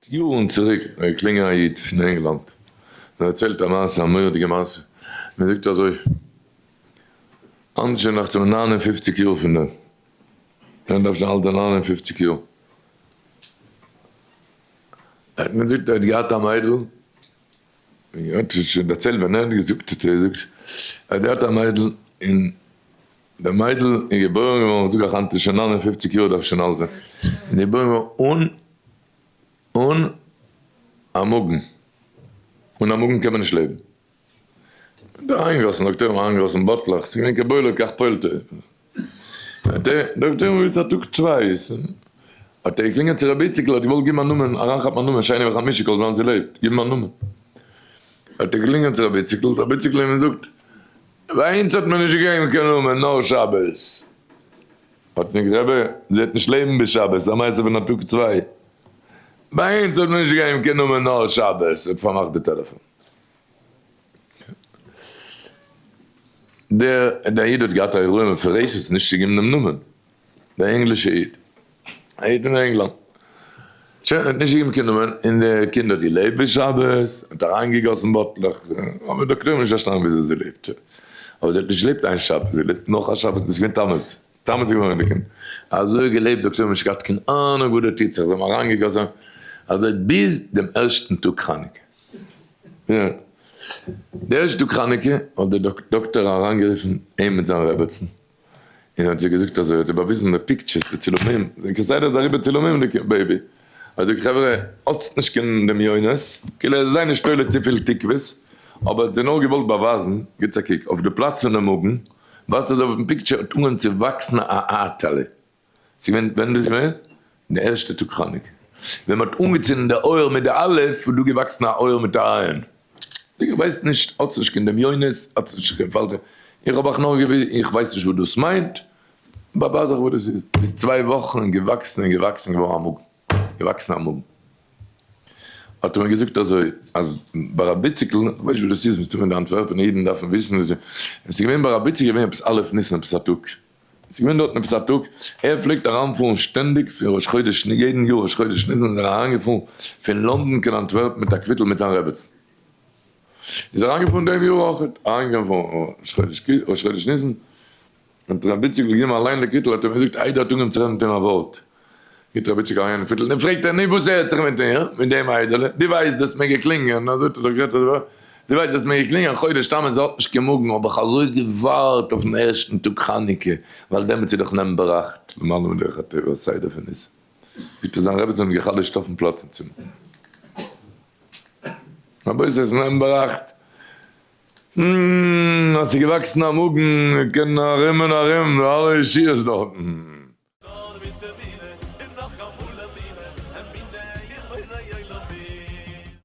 יארן צוריק האט מיר געקלינגען א איד פון ענגלאנד און דערציילט א מעשה, א מורא'דיגע מעשה, מען זאגט אזוי, היינט איז שוין נאך צו 59 יאר פון דעם, ער דארף שוין אלט זיין 59 יאר, ער האט מיר געזאגט ער האט געהאט א מיידל, ער האט עס שוין דערציילט ווען ער האט געזאגט האט ער געזאגט ער האט געהאט א מיידל און די מיידל איז געבוירן געווארן, איך זאג אייך היינט איז שוין 59 יאר דארף שוין אלט זיין, איז געבוירן געווארן אן אן א מאגן, אן א מאגן קען מען נישט לעבן. האט ער איינגעגאסן, דאקטוירים האבן איינגעגאסן באטלעך, ס'איז געווען כבולעו כך פולטו. האט ער, דאקטוירים האבן געזאגט א טאג צוויי, האט ער געקלינגען צו רבי איציקל, האט געוואלט געבן א נאמען, אריינכאפן א נאמען, שני וחמישי כל זמן זי לעבט, געבן א נאמען. האט ער געקלינגען צו רבי איציקל, האט רבי איציקל אים געזאגט, ביי אונז האט מען נישט געגעבן קיין נאמען, נאר שבת. האט מיר געזאגט, רבי, זי וועט נישט לעבן ביז שבת, א מעשה פון א טאג צוויי. ביי אונז האט מען נישט געגעבן קיין נאמען נאר שבת, האט פארמאכט די טעלעפאן. דער דער איד האט געהאט א הוראה מפורשת נישט צו געבן דעם נאמען, דער ענגלישע איד, א איד אין ענגלאנד. שוין, האט נישט געגעבן קיין נאמען, און די קינד האט געלעבט ביז שבת, האט אריינגעגאסן באטלעך, אבער דאקטוירים האבן נישט פארשטאנען וויאזוי זי לעבט. אבער זי האט נישט געלעבט איין שבת, זי לעבט נאך א שבת, און עס איז געווען תמוז, תמוז איז געווארן די קינד, אזוי געלעבט, דאקטוירים האבן נישט געהאט קיין אהנונג וואס דא טוט זיך, זיי האבן אריינגעגאסן אזוי ביז דעם ערשטן טאג חנוכה. די ערשטע טאג חנוכה האט דער דאקטער אריינגערופן אים מיט זיין רעבעצן, און האט זיי געזאגט אזוי, האט זיי באוויזן די pictures, די צילומים, כסדר איז אריבער צילומים די baby, האט געזאגט חברה האטס נישט קיין דמיונות, כאילו זיי נישט תולה צופיל תקוות, אבער האט זיי נאר געוואלט באווייזן, גיטס א קוק אויף די פלאץ פון די מאגן, ווייזט אזוי אויפן picture האט אנגעהויבן צו וואקסן א אייטעלע, ס'איז געווען ווען איז דאס געווען? די ערשטע טאג חנוכה, ווען מ'האט אנגעצינדן די אור מיט די א' איז דא געוואקסן א אור מיט א עין. איך ווייס נישט, האטס נישט קיין דמיונות, האטס נישט קיין פאלשע, איך האב אייך נאר געוויזן, איך ווייס נישט וואס דאס מיינט, באווייז איך וואס דאס איז. ביז צוויי וואכן און געוואקסן און געוואקסן געווארן א מאגן, געוואקסן א מאגן. האט ער מיר געזאגט אזוי, אז ביי רבי איציקל, איך ווייס נישט וואס דאס איז, מסתמא די אנטווערפענע אידן דארפן וויסן, עס איז געווען ביי רבי איציקל געווען עפעס א' ניסן עפעס א טאג, עס איז געווען דארטן עפעס א טאג, ער פלעגט אריינפארן שטענדיג פון ראש חודש יעדן יאר ראש חודש ניסן איז ער אריינגעפארן פון לונדון קיין אנטווערפן מיט א קוויטל מיט זיין רעבעצן, איז אריינגעפארן דעם יאר אויך, אריינגעפארן ראש חודש ניסן, האט רבי איציקל געגעבן אליין די קוויטל, האט ער מיר געזאגט איידער האט אנגעהויבן צו רעדן מיט אים א ווארט, גיבט רבי איציקל אריין די קוויטל, און פרעגט ער נו וואס הערט זיך מיט איר, מיט דעם איידעלע, דו ווייסט דו האסט מיר געקלינגען, אזוי האט ער דאך גערעדט אזוי. דו ווייסט וואס מיר געקלינגען חודש תמוז האט נישט קיין מאגן האב איך אזוי געווארט אויפן ערשטן טאג חנוכה ווייל דעמאלטס איז דאך נעמבער אכט למעלה מדרך הטבע סדר פון ניסים ווי זיין רעבעצין האט גע'חלש'ט אויפן פלאץ אין צימער רבותי עס איז נעמבער אכט אז ס'איז געוואקסן א מאגן קען ארום און ארום אלע ישועות דארטן.